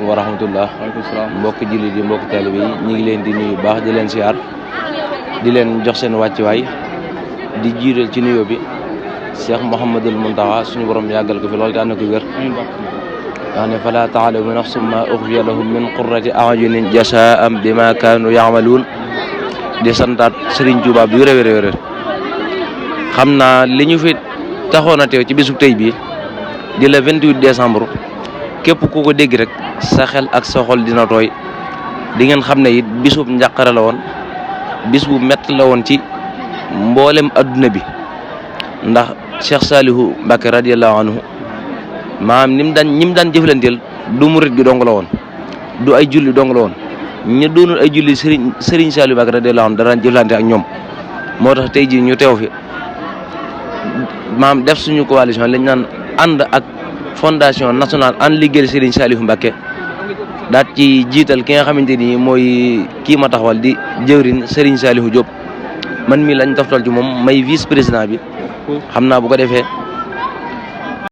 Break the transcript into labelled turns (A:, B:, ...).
A: asalaamaaleykum wa rahmatullah.
B: waaleykum salaam.
A: mbokki jullit yi mbokki taalibe yi ñu ngi leen di nuyu baax di leen siyaar di leen jox seen wàccuwaay di jiital ci nuyoo bi Cheikh Mouhamadul Mountakha suñu borom yàggal ko fi loolu te ànd ko wér. wax ne fala ta'lamu nafsun ma ukhfiya lahum min qurrati a'yunin jazaa'an bima kaanu ya'maluun di santaat Serigne Touba bi wér xam naa li ñu fi taxoon a teew ci bisu tey bii di le 28 décembre képp ku ko dégg rek sa xel ak sa xol dina tooy di ngeen xam ne it bisub njàqare la woon bis bu métti la woon ci mboolem adduna bi ndax Cheikh Salihu Mbacké radiyallahu anhu maanaam ñi mu daan jëflanteel du murit gi dong la woon du ay julli dong la woon ñu doonul ay julli Serigne Salihu Mbacké radiyallahu anhu daan jëflante ak ñoom moo tax tey jii ñu teew fi maam def suñu coalition lañ naan ànd ak fondation nationale ànd liggéeyal Serigne Saliou Mbacké daat ci jiital ki nga xamante ni mooy kii ma taxawal di jëwrin Serigne Saliou Diop man mii lañ toftal ci moom may vice président bi xam naa bu ko defee